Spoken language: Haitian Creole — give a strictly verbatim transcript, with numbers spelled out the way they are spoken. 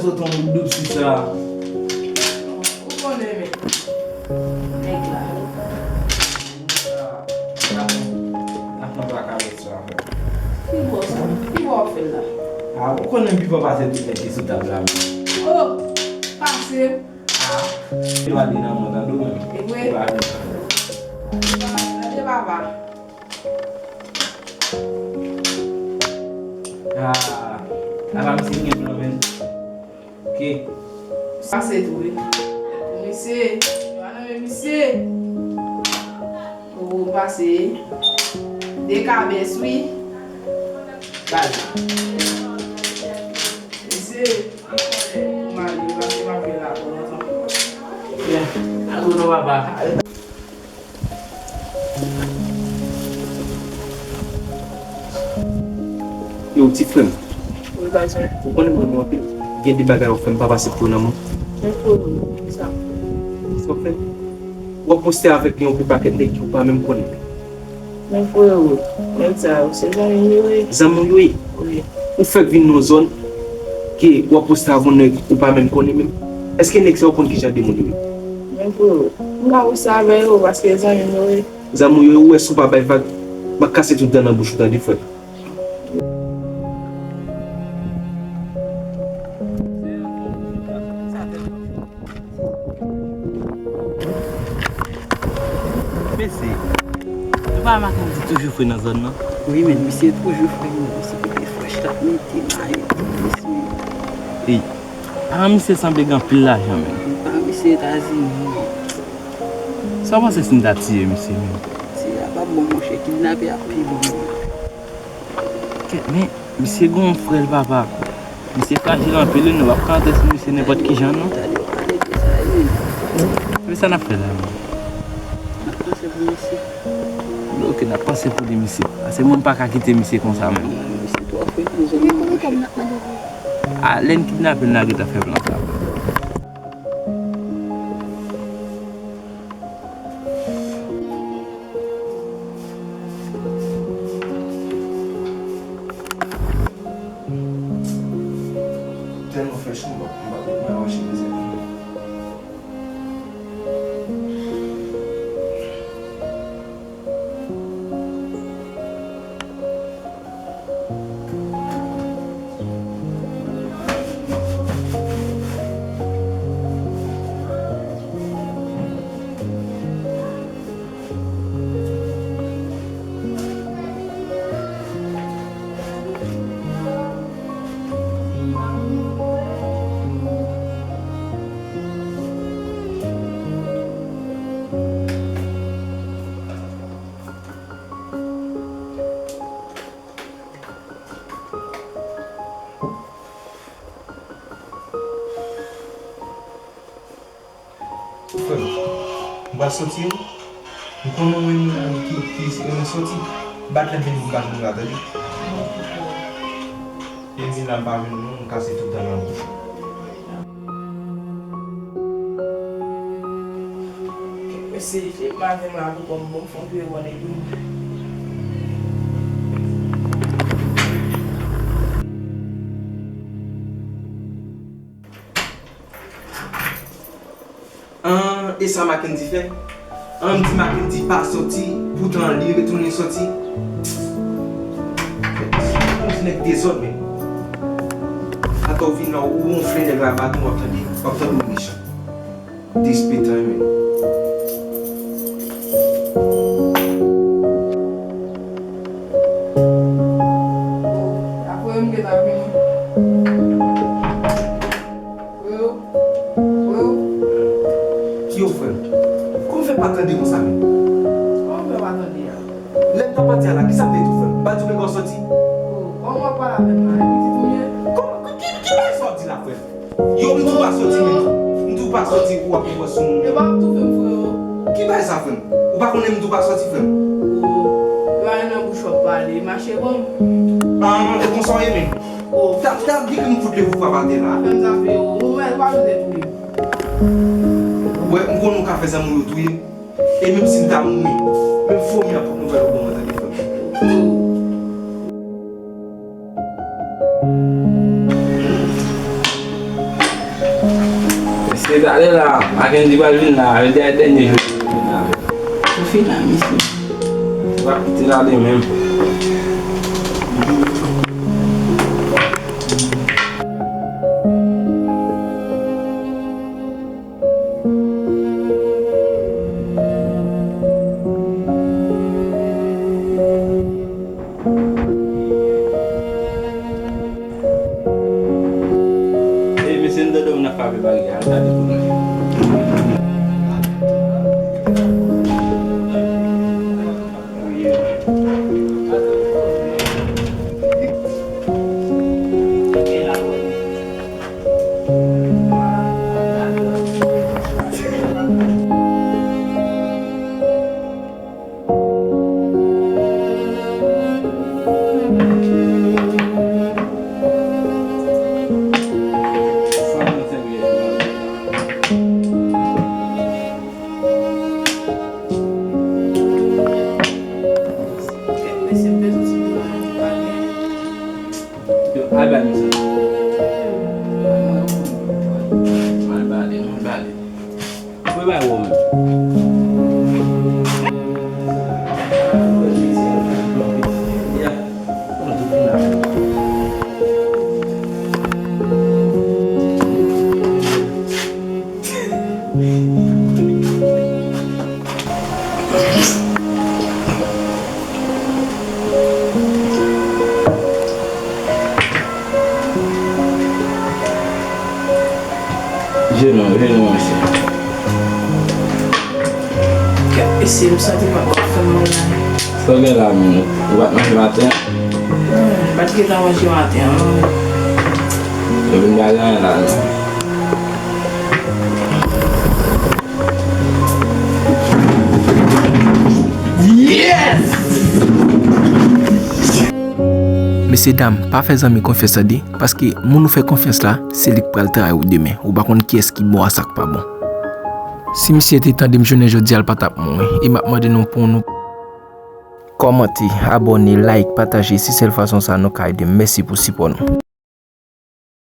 Tonton Doudou, si sa. Ou konnen, men. Nèg la. Sa, n ap nan, n ap nan blakawout sa, frè. Ki bò sa? Ki bò w ap fè l la? A, ou konnen m pi fò pase tout nèg ki sou tab la, men. O! Pase! A, yo ale nan mond, tande w menm. E vre? Yo ale nan mond. Tande papa. A, apa misye gen plan, men. Ok. Pase tou, wi. Pou misye. Yo ale nan men misye. O, pase. De kabès, wi. Baz. Mesye, m ale, paske m ap vin la pou lontan. Byen, a tou non, papa. Yo, ti frè m. Wi, baz mwen. Ou konnen m renmen w anpil. Gen de bagay w fè m pa pase pou nan mwen. Men frè m, sa. Sa w fè? W ap poste avèk yon pakèt nèg ki w pa menm konnen. Men frero, nèg sa yo, se zanmi m yo ye. Zanmi w yo ye? Wi. Ou fèk vin nan yon zòn ke w ap poste avè yon nèg ou pa menm konnen menm. Èske nèg sa yo konn kijan de moun yo ye? Men frero, m pa poste avè yo paske zanmi m yo ye. Zanmi w yo ye, ou wè si w pa bay vag, m a kase tout dan nan bouch ou tande frè. Mesye, nou pa remake misye toujou fre nan zòn nan? Wi, men misye toujou fre, men misye kote frèch l ap mete, mayo, tout, mesye. Ey, paran misye sanble gen anpil lajan, men. Paran misye Etazini, men. Sa w panse si n ta tiye misye, men? Tiye a p ap bon, monchè, kidnape a pi bon, men. Kèt, men, misye gon frè l, papa. Misye frajil anpil, wi, nou p ap ka antre sou misye nenpòt ki jan, non. Tande pale de sa, wi. Men sa n ap fè la, menm? N ap panse pou misye. Ok, n ap panse pou li, misye. Paske moun pa ka kite misye konsa, menm. Misye twò fre pou zòn nan, monchè. A, lè n kidnape l, n a gentan fè plan sa. Tèlman frèch, m p ap, m p ap met mwen nan machine, mezanmi. Frè m, m pral soti wi. M konnen w renmen moun ki, ki renmen soti. Bat lè m vini pou m pa jwenn ou la, tande. Lè m vin la, m pa jwenn ou non, m kase tout dan nan bouch ou. Mesye, se maten m la pou kò m, bon, m fè yon vire bò nèg yo. An, e sa Mackendy fè? An, m di Mackendy pa soti, poutan li retounen soti. Yon ti nèg dezòd, men. Atò w vin la, ou wonfle nèg la baton, w ap tande, w ap tande w mechan. Dispe tan, men. Apre m gentan vini. Freo, freo. Yo, frè m. Kòman w fè pa tande konsa menm? Kòman m fè pa tande a? Lè m t ap pati a la, kisa m te di w, frè m? M pa di w men w soti? O, kòman w ap pale avè m la? E pitit ou ye? Kòman? Ki, ki, ki bagay sa w di la, frè m? Yo, m di w pa soti menm. M di w pa soti, ou ap pran sou moun. Yo pa ap toufe m, freo. Ki bagay sa, frè m? Ou pa konnen m di w pa soti, frè m? O, yo ale nan bouch w ap pale. Mache bon. A, e konsa w ye menm? O. Tap, tap, di ke m fout leve w frape atè la. Pa fè m sa, freo. Ou menm, pa bezwen touye m. Wè, m konnen w ka fè zanmi w yo touye m. E menm si m ta mouri, menm fomi an pòt nouvèl ou ban mwen, tande, frè m. O. Talè la, Mackendy pral vin la, jodi a dènye jou li vin la. Ou fin la, mesye. Se pa piti la de menm. Ey, mesye, m tande w nan frape bagay a, al gade pou nou. Yo, al bay misye. Al bale, al bale. Mwen bay ou menm. Ya. Jenou, jenou, mesye. Kèt, mesye, m santi m ap fè m mal la. Sa w gen la menm? Ou pa t manje maten an? Hmm, m pa t gentan manje maten an, non. Ou vin gade anyen la, non? Yes! Mesye dam, pa fè zanmi konfyans tande, paske moun ou fè konfyans la, se li k pral trayi w demen. Ou pa konn kiyès ki bon a sa k pa bon. Si misye te tande m jounen jodi a, l pa t ap mouri. E m ap mande nou pou nou kòmante, abòne, like, pataje, se sèl fason sa nou ka ede m. Mèsi pou sipò nou.